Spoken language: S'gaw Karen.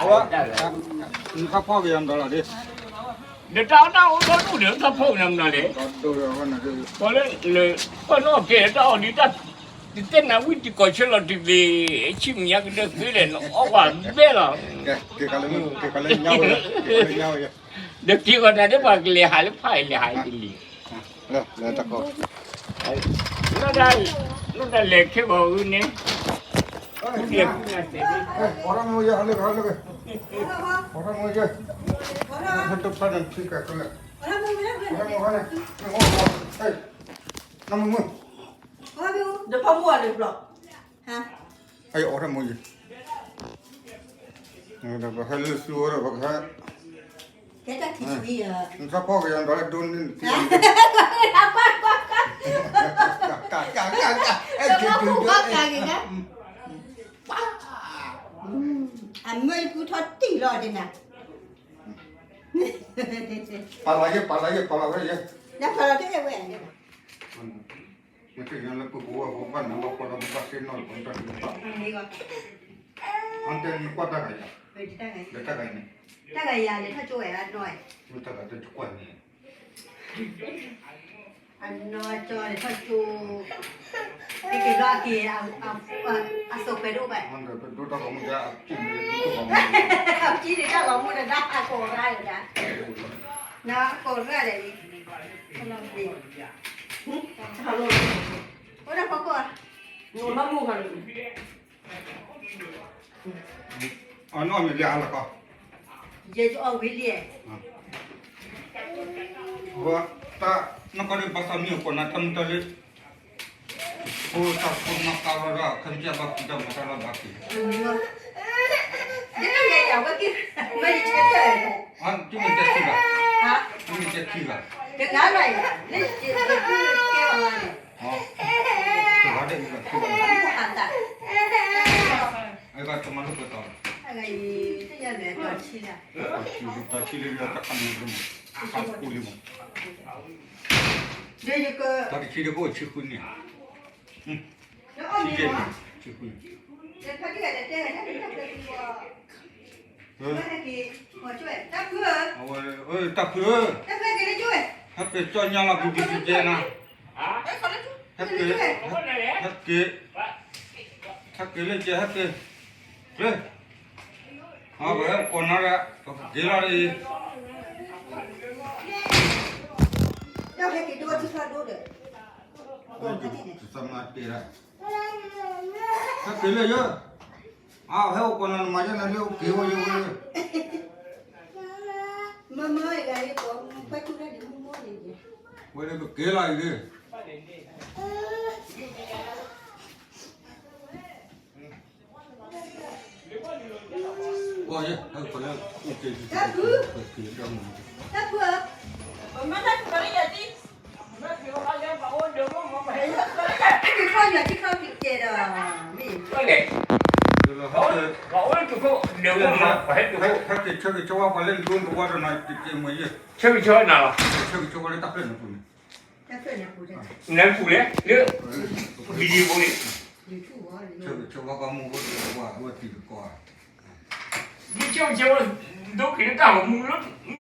အဝဲ နထီၣ်ဖီၣ်က့ၤယၤမတၤလီၤဒ် ဒီးတၢ်အီၣ်တၢ်အီဒီဒိၣ်ဒီး ထီၣ်ဖီၣ်က့ၤနၤမတၤလဲၣ်, ပှၤလၢ ပှၤနီၢ်ကဲတၢ်အီၣ်ဒ်တၢ် တတဲနၤဝံတံၤကီၢ်ဆၢလီၤတံၢ်သ့ၣ် ဆံၣ်မဲာ်ညါကဒၢဃ့လဲၣ် နအီၣ်ပှၤဘဲလီၤ, ဒီးက့ၤကီးတၢ်ဒ်ပှၤကလဲၤဟးလၢဖးအံၤ လဲၤဟးလၢကလံၤ လၢတၢ်လဲၤခဲဂီၤအုန့ၣ် ဒီးဖီမူအီၤလၢဘျီ ဟါ ဟဲအီၣ်ထီၣ်မူယံၤ ဒီးပဟဲလၢစုဝဲဒီးပကဟဲ ကဲတၢ်ထံၣ်ဆူယံၤ နထီၣ်ဖီၣ်က့ၤယၤဒီးဟဲဒိန့ၣ် ကွၢ်ကွၢ်ကွၢ် ကကကကက ကကကက အမ့ၢ်ဖုထီၣ်တံၢ်လီၤဒ်နၤ ပာ်လီၤယဲ ပာ်လီၤယဲ ပာ်လီၤဝဲယဲ နပာ်လီၤတအဲၣ်ဝဲ မ့ၢ်တညါလၢပကဝဲၢ်ပဘၣ်နၤလီၤ ပှၤလီၤပဘၣ်သ့ၣ်နီၣ်လီၤ ပှၤတၢ်တမ့ၢ်ဘၣ် အတဲနကွၢ်တၢ်ဂၤယၤ တၢ်ဂၤယၤ လၢထီၣ်ကၠိဝဲဒၣ်နီၢ် မ့ၢ်တၢ်ဂၤတကွၢ်န့ၣ် အနီၢ်ကၠီလၢထီၣ်ကၠိ က့ၤလီၤက့ၤ အစိာ်ခွဲးတအိၣ်ဘၣ် အကံၣ်န့ၣ်တၢ်လီၤမူတဒါ အကိးရၣ်ဒီး နကိးရၣ်ဒီး အိၣ်ဒၣ်ဖီခိၣ် အနီၢ်မ့ၢ်လၢအလီၤကီ ယဲယအီၣ်ဝံၤလံ ဝဲတၢ် နကီၢ်ဒ်ဘၣ်သးမ့ၢ်အကိးနၤတၢ်မုၢ်တၢ်လၢ ဖိတၢ်ဖိမၤကါလီၤဒီး ခမ့ၢ်ဘၣ်ကူတၢ်မၤတၢ်လီၤဘၣ်က့ၤ တမ့ၢ်တဲထံဂၤ တမ့ၢ်တဲထံဂၤ တဂၤလီၤ လၢယကဲဘၣ်လီၤန့ၣ် တဂၤဒ်အံၤဘၣ်ထံဂၤ အဂၤတမၤလိပတီၢ် အဂၤအံၤ တယၤလဲၤတီၤဆံလၢ တီၤဆံလၢယတၢ်ခါန့ၣ်လီၤ ခါပူၤလံမး တၢ်တဆံတဘိဆံဃုန့ၣ် ဆံယဲၢ်န့ၣ် ဆံဃုန့ၣ် အဝဲ တၢ်ဖုဧၢ ဟဲက့ၤကၠီညါလီၤ ပူၤပူၤစဲနၤ ဟဲက့ၤ ဟဲက့ၤ ဟဲက့ၤလၢကဲ ဟဲက့ၤ လၢ အဝဲကိးနၤဒီး ပကက့ၤလီၤဒီး ဟဲက့ၤလၢယဲ အဟဲအိၣ်ကိးနၤ နမၤယဲနၤလၢ အိၣ်က့ၤဝဲယဲဝဲ မ့ၢ်မ့ၢ်ဂၤလၢ ပှၤမူခွဲထူတၢ်ဒ်မူမ့ၢ်န့ၣ် ဝဲဒၣ်ပက့ၤလီၤအံၤလၢ ကီၢ်ယဲ ဟဲကီးလၢ အိၣ်က့ၤ တၢ်ဖု တၢ်ဖုဧၢ ပမၤတၢ်တခီလၢယၤတံၢ် ဟဲက့ၤဆၢက့ၤဆၢဝဲပှၤလၢလိၤတဝီဒီးနၤ တက့ၤမ့ၢ်ယဲ ဆၢက့ၤဆၢဝဲနၤလီၤ ဆၢက့ၤဆၢဝဲလၢတၢ်ဖျၢၣ်န့ၣ်ပူၤန့ၣ် နၢ်ပူၤလဲၣ် လၢ video န့ၣ် ဆၢက့ၤဆၢဝဲကီၢ်မူဝဲတဝီ အဝဲတံၤတကီၢ် ဒ်ဆၢက့ၤဆၢဝဲ ဒိက့ၤလၢတၢ်ဂီၤမူလၢ